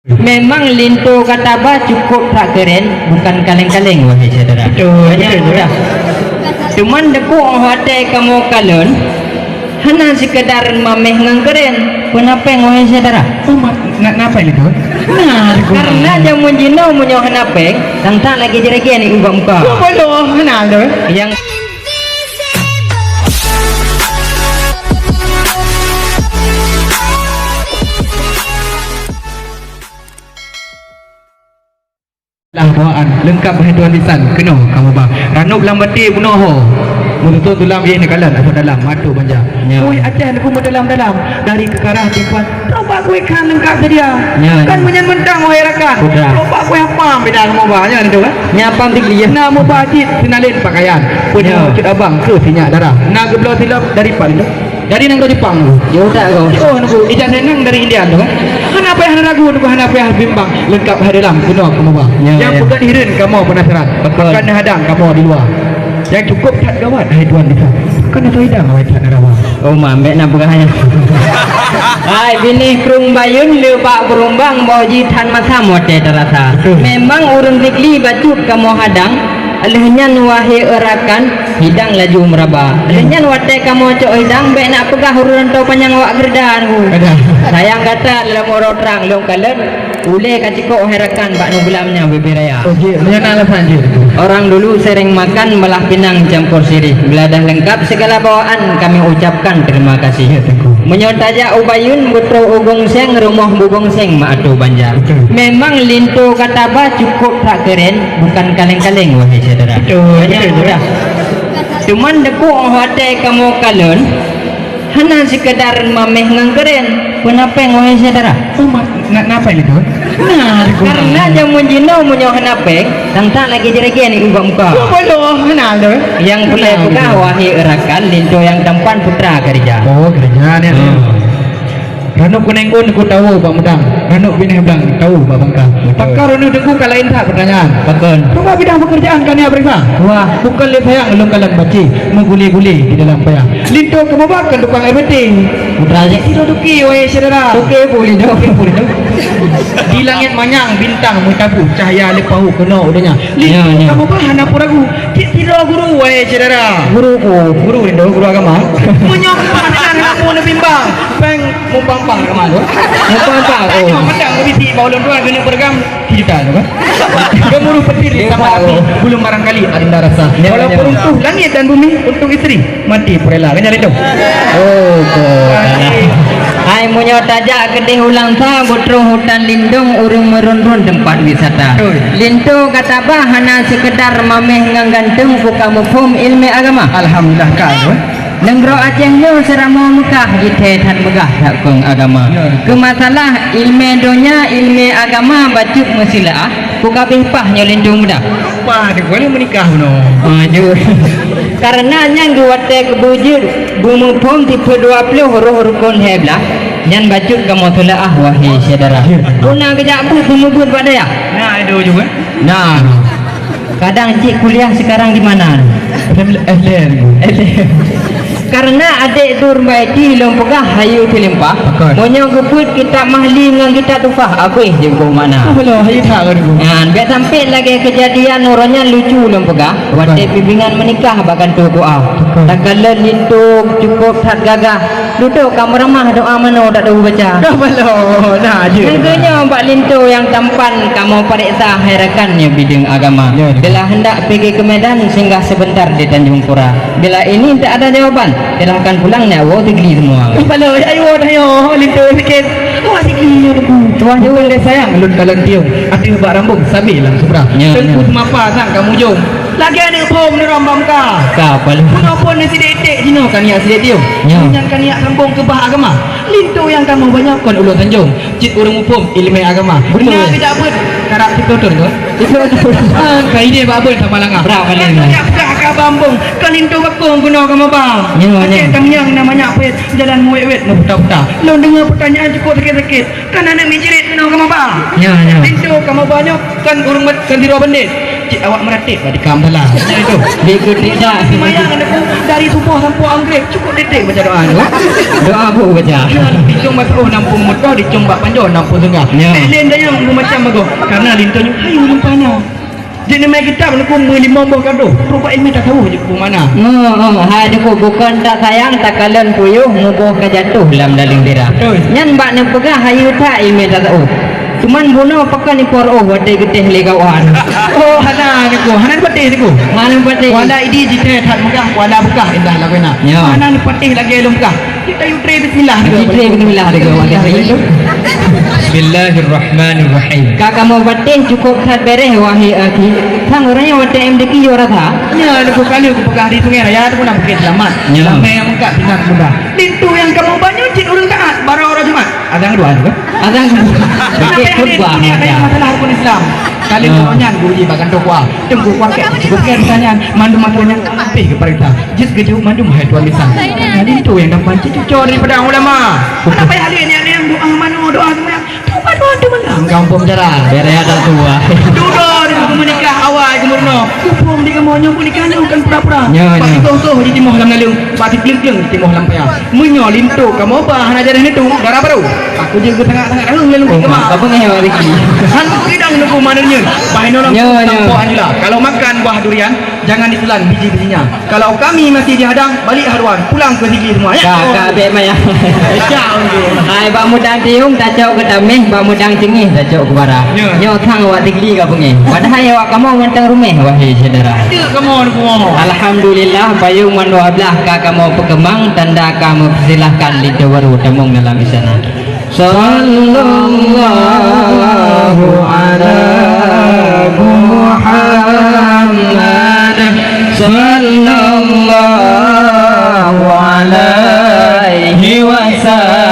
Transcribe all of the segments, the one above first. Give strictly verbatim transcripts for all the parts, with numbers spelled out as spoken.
Memang linto gata ba cukup that keren, bukan kaleng-kaleng, wahai syedara. Betul, betul. Cuman deuk watée kamoe kalon, hana sekedar mameh ngon keren, peuna péng, wahai syedara. Oh, ma-, na-, na péng itu? Nah, karena jameun jinoe meunyoe hana péng, tantang lagi jeregen di ubak muka. Oh, betul, hana tu. Yang Lah bawaan leungkab hai tuan bisan keunoe kamoe ba. Ranub lam baté bunoe ho. Meututoe tulam ié neukalon asai dalam mato banja. Ya. Oi Aceh neupeumu dalam-dalam dari keukarah timpan. Coba kué khan leungkab sedia. Ya, kan ya. Meunyan mantong wahai rakan. Sudah. Coba kué apam beda kamoe ba nyan tu kan. Nya apam tinggi ya. Nah muba cit sinalén pakaian. Punya cut abang ke sinyak darah. Nah geubloe silop dari pan tu. Dari nanggroe Jepang tu. Ya udah kau. Oh, nunggu ijazah nang dari India tu kan. Hana payah ragu, nunggu hana payah bimbang. Leungkab hai dalam keunoe kamoe ba. Ya, yang ya. Bukan hireuen kamoe penasaran. Betul. Bukan hadang kamoe di luar. Yang cukup that gawat hai tuan bisa. Kan atau idang awai that narawa. Oh, mambek nak peugah ya. Hai binéh krueng bayun le bak berumbang boh jih that masa mote terasa. Betul. Memang ureuëng Sigli bacut kamoe hadang. Lheueh nyan wahé rakan, hidang laju meuraba. Lheueh nyan watée kamoe cok hidang, bék nak peugah ureuëng tau panyang awak geureuda. Sayang gata dalam uroe trang lôn kalon, ulée ka cikok wahé rakan bak nuglam nyan bibée raya. Oh, jih, meunyoe na alasan jih. Orang dulu sering makan belah pinang campur sirih. Bila dah lengkap segala bawaan, kami ucapkan terima kasih. Ya, Teungku. Meunyoe tajak u Bayeuen, beutroh u Gongseng, rumoh bu Gongseng mak atô banja. Betul. Memang linto gata ba cukup that keren, bukan kaleng-kaleng, wahai syedara. Betul, betul. Cuman deuk watée kamoe kalon, hana sekedar mameh ngon keren, peuna péng, wahai syedara. Oh, ma-, na-, na péng itu? Nah, karena jameun jinoe meunyoe hana péng, tantang lagi jeregen di ubak muka. Oh, betul, hana tu. Yang peureulée peugah, wahai rakan, linto yang tampan putra kerja. Oh, kerja ni. Hmm. Ranub kuneng un ku tahu bak mudang, ranub binéh blang tahu bak bangka. Betul. Pakon ranub teungku ka laén that pertanyaan. Pakon? Cuba bidang pekerjaan kami periksa. Wah. Bukan lé sayang lôn kalon baci, meugulie-gulie di dalam payah. Linto kamoe ba kan tukang F B T. Putra je. Sidroe tuke, wahai syedara. Tuke pun linto. Tuke pun linto. Di langét manyang bintang meutabu cahya lé pahu keunoe u donya. Linto kamoe ba hana peue ragu. Cit sidroe guru, wahai syedara. Guru ku. Guru linto, guru agama. Meunyoe kamoe hana peue neubimbang, péng mumpang-pang agama tu. Mumpang-pang, oh. Tanyoe mantong bisi bak ulôn tuan keuneuk peureugang. Kita tu kan. Gemuruh petir di sama hati, belum barangkali adinda rasa. Ya, ya. Walaupun runtuh langit dan bumi, untuk isteri mati pun rela. Kan jadi tu? Oh, kok. Hai, meunyoe tajak keudeh u Langsa, beutroh hutan lindong, ureuëng meurôn-rôn teumpat wisata. Betul. Linto gata ba hana sekedar mameh ngon ganteng, buka muphom ilmu agama. Alhamdulillah, ka tu. Nanggroe Aceh nyoe seuramoe Meukah jithee that meugah that kong agama. Ya, betul. Keu masalah ilmu donya, ilmu agama bacut meusilaah, ku kabeh paih nyoe linto muda. Paih di kuali meunikah bunoe. Maju. Karena nyan geuwatée keubeujeuet beumuphom tipe dua puluh roh rukon lhée blaih, nyan bacut kamoe teulaah, wahai syedara. Ya. Guna geujak beuet beumubuet bak dayah. Nah, itu juga. Nah. Kadang cik kuliah sekarang di mana? F D N. F D N. Karena adek dur baiti lôn peugah hayu teulimpah. Betul. Meunyoe geubeuet kitab Mahli ngon kitab Tuhfah, abéh jeuet geuh makna. Oh, belum, hayu tak, Guru. Nah, biar sampai lagi kejadian orang nyan lucu lôn peugah. Betul. Watée bimbingan menikah bak kantô doa. Betul. Takalon linto cukup that gagah. Duduk ka meuramah doa manoe dak tahu baca. Dah balo, nah je. Nyang keunyoe bak linto nyang tampan kamoe pareksa hai rakan nyoe bideueng agama. Ya, ya. Bila hendak pergi ke Medan, singgah sebentar di Tanjung Pura. Bila ini tak ada jawaban, silahkan pulang nak wo Sigli semua. Dah balo, ayo dah yo, linto sikit. Wah, Sigli nyoe aku. Tuan jawab deh sayang, lun kalon tiung. Ateueh bak rambung, sabe lam subra. Ya, ya. Teungku Seumapa sang kamu jom. Lagée aneuk phom nurang bak muka. Ka, palu. Bunoe phon sidek-sidek jinoe ka niyak sidek tiong. Nya. Nyang ka niyak sambong keubah agama. Linto nyang kamoe banyak kon ulôn sanjong. Cit ureuëng muphom ileumèe agama. Betul. Ina geujak beuet karab siploh thon tu. Siploh thon. Ah, ka idéh bak beuet sama langah. Bra paling. Ka niyak peugah ka bambong. Ka linto bakong bunoe kamoe ba. Nya, nya. Aceh tangiang na manyak pet. Jalan muwet-wet meuputa-puta. Lôn deungoe peutanyaan cukôp sakét-sakét. Kan aneuk mijirit bunoe kamoe ba. Nya, nya. Linto kamoe ba nyoe kan ureuëng kan sidroe bandét. Cit awak meuratéb bak tikam dalam. Macam itu. Dikeutik dah. Seumayang Teungku dari suboh sampoe maghrib cukup titik baca doa tu. Doa apa baca? Ya, dicong bak seuôh nampung moto, dicong bak panjoe nampung seungga. Ya. Eh, laén dayang macam bagoe. Karena linto nyoe hayu lumpah na. Jeuet neumai kitab Teungku meulimong boh kado. Peurupak ilmu tasawuf jeuet peue makna. Oh, oh, hai Teungku, bukon tak sayang takalon puyôh muboh ka jatuh lam daleueng sira. Betul. Nyan bak neupeugah hayu that ilmu tasawuf. Cuman bunoe pakon ipor oh watèe geuteh lé kawan. Oh, hana Teungku, hana neupatéh Teungku. Hana neupatéh. Kuala Idi jiteh that meugah, kuala beukah indah lagoena. Ya. Hana neupatéh lagèe lôn peugah. Kita yue tré bismillah. Yue tré bismillah Teungku, watèe itu. Bismillahirrahmanirrahim. Ka kamoe patéh cukup that bèrèh wahé akhi. Sang ureueng nyang watèe M D Q yo rasa. Nya Teungku, kali kupeugah di Sungai Raya tu pun dah bukit selamat. Ya. Lamé nyang meukat pinah mudah. Linto nyang kamoe ba nyoe cit ureueng taat, barô uroe Jumat. Azan kedua tu kan? Azan kedua. Bukit khutbah. Ada masalah rukun Islam. Kali nyan guru ji bak kantô K U A. Teungku kuat kek cukup kek misalnya mandum makanan habéh keu peurintah. Jeuet geujaweueb mandum hai tuan bisan. Nah, linto nyang dapat cucok daripada ulama. Kenapa ya halé ni, halé doa mano, doa semua. Doa, doa tu mana? Gampông cara. Bèrèh ada tua. Dudoe di buku menikah awai keu meurunoe. Hubung di kamoe nyoe peunikah nyoe bukan pura-pura. Ya, ya. Bak sitoh-toh jitimoh lam naleueng, bak sikleueng-kleueng jitimoh lam paya. Meunyoe linto kamoe ba hana jadeh neutôk, dara barô. Aku jeuet geutanggak-tanggak dahulu lalu. Oh, apa ni, Wak Riki? Han kidang Teungku maneur nyoe. Bah inoe langsung tampok Anjula. Kalau makan buah durian, jangan ditelan biji-bijinya. Kalau kami masih dihadang, balik haluan, pulang ke sigi semua, ya. Ka, ka, bèk maya. Ejak, Teungku. Hai, bak mudang tiung tacok keu tamèh, bak mudang teungoh tacok keu bara. Ya. Nyoe sang awak Teungku ka beungèh. Padahai awak kamoe mantong ruméh, wahé syedara. Ada kamoe, Teungku. Alhamdulillah, payong mandua blah ka kamoe peukeumang, tanda ka meusilahkan linto barô tamong dalam istana. Sallallahu ala Muhammad. Sallallahu alaihi wasallam.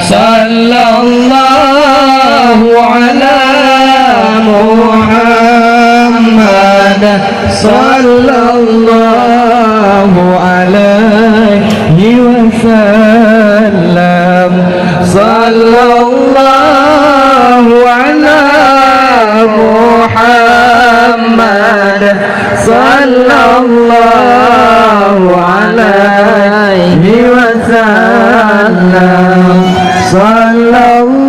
Sallallahu ala Muhammad. Sallallahu alaihi wasallam. Sallallahu ala Muhammad. Sallallahu alaihi wasallam. Sallallahu